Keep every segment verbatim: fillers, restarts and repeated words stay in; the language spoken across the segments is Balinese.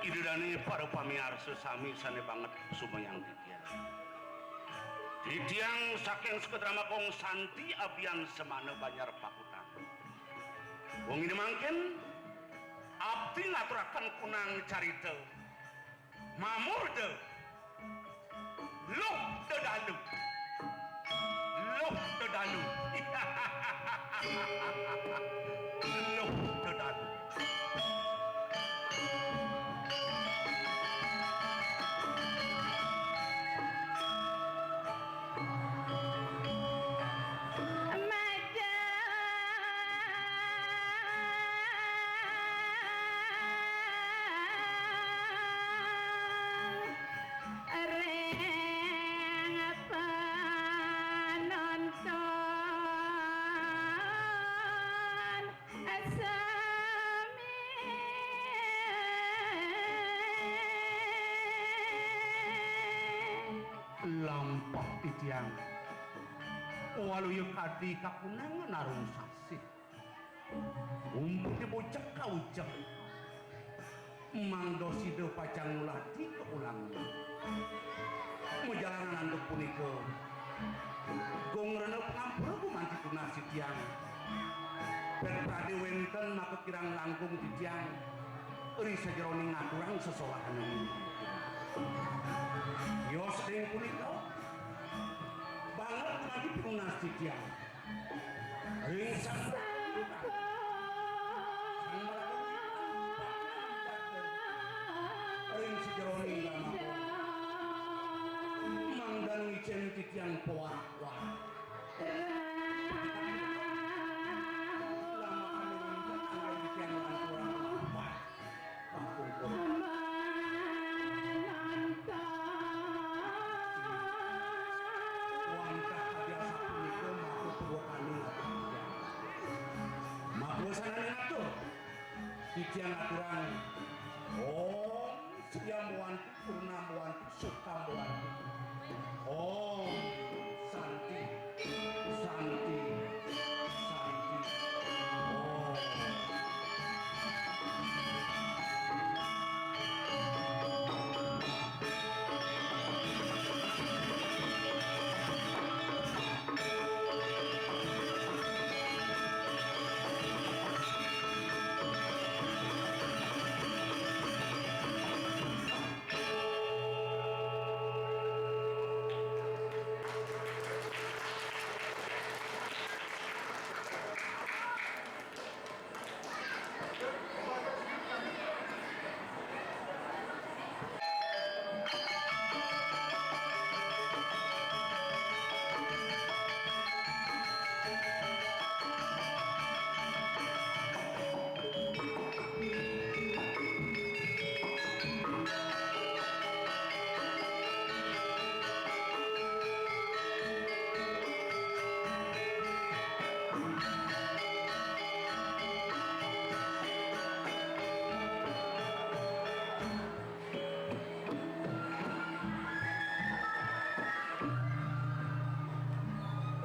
Ida dané para pamiarsa sami sané banget sumayang titiang. Titiang saking Sekedrama Kong Santi Abian Semana Banjar Pakutan. Wenginé mangkin abdi ngaturaken kunang carita Mamurda Luh Dedalu. Luh Dedalu. Luh Dedalu. Ring panonton sami. Lampah titiang. Waluya kadi kakunangan arung sasih. Umputé bocek kawicek. Mangda sida pacang ngulati kaulangan. Majalaran antuk punika, Gung Rena pangampura gumanti tunas titiang. Pét pradé wénten maka kirang langkung titiang ri sajeroning ngaturang sesolahan. Yos ring punika banget lagi tunas titiang. Ring sang ring sejeroning gama. Mangdan ngicén titiang poah-poah. Lama kami titiang lanturan. Wantah kabiasa punika maka purwakali ngaturang. Maka sananing atur. Titiang aturang. Om Siyam Wanti, Purnam Wanti, Sukam Wanti. Om Santi, Santi, Santi. Om.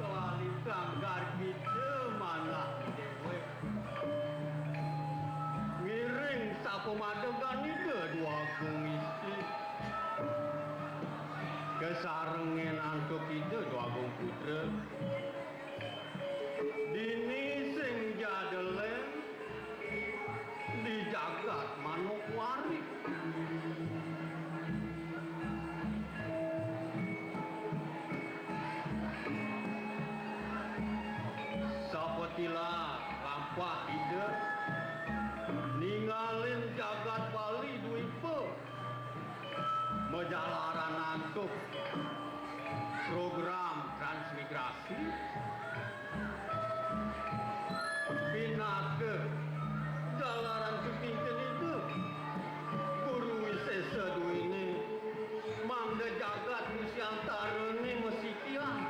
Lali ganggar kita manah déwék. Ngiring sapamadeg Ida Dwagung Istri. Kasarengin antuk Ida Dwagung Putra. Dini sing jadelén di jagat Manokwari. Sapatilah lampah Ida ningalin jagat Bali Dwipa. Majalaran antuk program transmigrasi, pinaka jalaran cuti kenika Guru Wisésa duéné mangda jagat Nusiantarané masikian.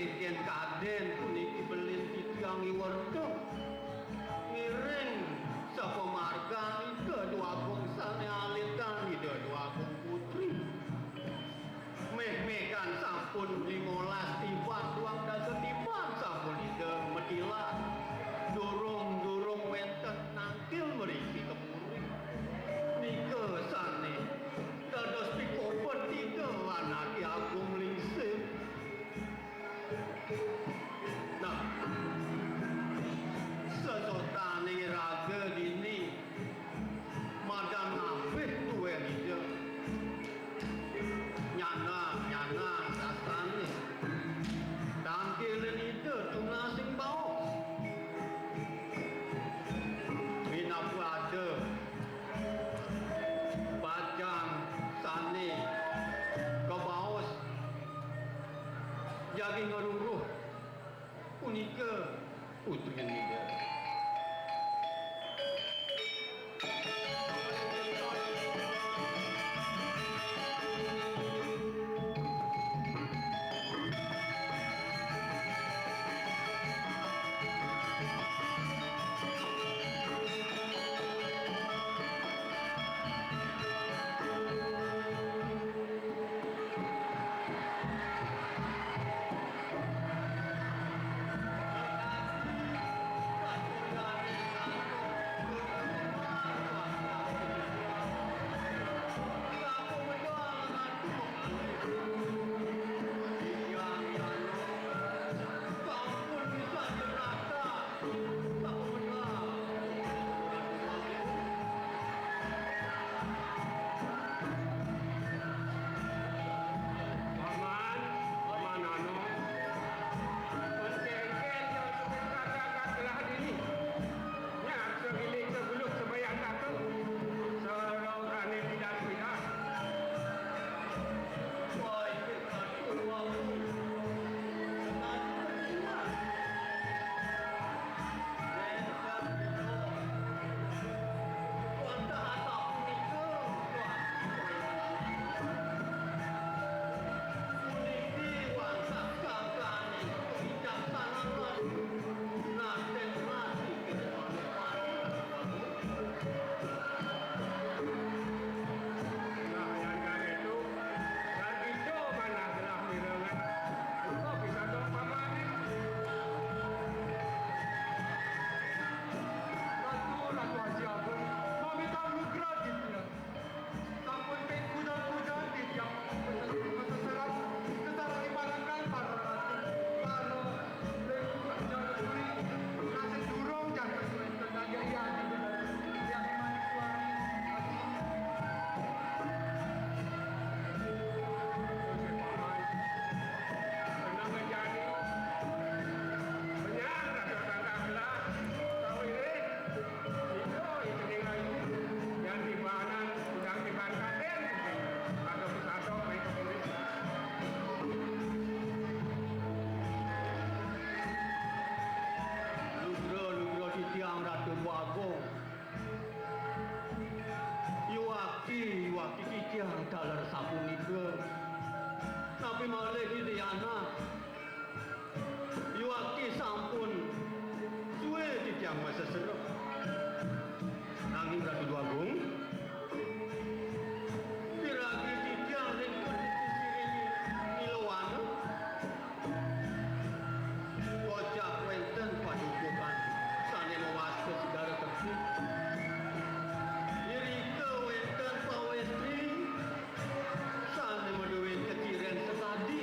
Yén kadén puniki belin titiang iwerta. Ngiring sapamargan Ida Déwagung sané alitan Ida Déwagung Putri. Méh-méh kan sampun limolas tiban, duang dasa tiban sampun Ida matilar. Durung-durung wénten nangkil mriki ka puri. Nika sané dados pikobet Ida Anaké Agung Lingsir. Nah, sesotaning raga dini madan ngabih duwé Ida. Nyana, nyana, sasané. Tangkilin Ida tunas sing baos. Minab ada bajang sané kabaos jagi ngruruh punika putrine Ida. Paman, Paman Anom, pun kéngkén yang sudah kata-kata telah dini. Nyak segilik sebelum sembahyang kata, sarana pidan-pidan. Nah, yang kayak itu, dan itu mana gelah mirengan. Engkau bisa dong pamane. Ratu, Ratu Haji Agung, meminta nugra di bulan. Sampun ping kuda-kuda di tiang peseseran, kesaran ibaratkan para ratu, para lewu, jana puri, nasib durung jana suwé, tenaga iya di bener. Yang manik suami, hati. Tenang aja nih. Benyang rasa tangkap lah. Tahu ini. Iko, iko ning ayu. Yang tibanan, yang tiban kadén. Atau pusatong, baik kulit. Lugra, lugra titiang Ratu Agung. Yuwakti, yuwakti titiang taler sapunika. Napi malih titiang anak? Yuwakti sampun suwé titiang masesera. Nanging Ratu Agung, piragi titiang ring kediri sirine Nilawana. Kocap wénten padukuhan sané mawasta segara tekti. Irika wénten pawéstri sané maduwé keciren sakadi.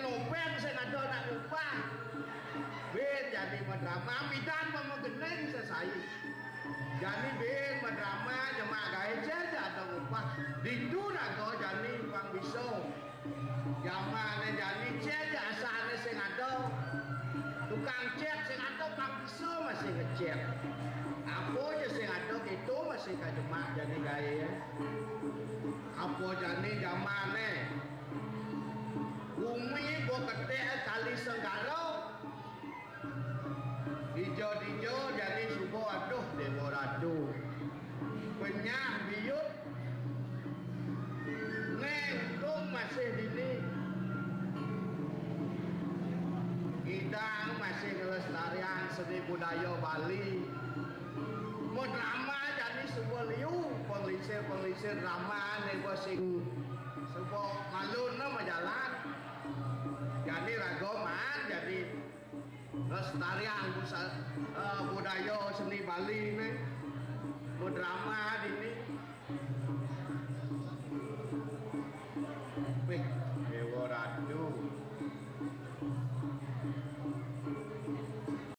Nopeng sing ada nak ngupah. Bin jani madrama, pidan mamagending sesai. Jani bin madrama, nyemak gaé cék ja ada ngupah. Ditu raga jani pang bisa. Jamané jani cék ja asané sing ada. Tukang cét sing ada pang bisa masih ngecét. Apa ja sing ada kéto masih kajemak jani gaé. Apa jani jamané. Bumi bo keték kali Senggara. Dija-dija jani suba aduh Déwa Ratu. Penyak biyut. Néng Dung masih dini. Ngidang masih ngelestariang seni budaya Bali. Madrama jani suba liu, panglingsir-panglingsir drama né ba sing suba malun né majalan. Jani raga maan jani lestariang busa-, eh, budaya seni Bali né.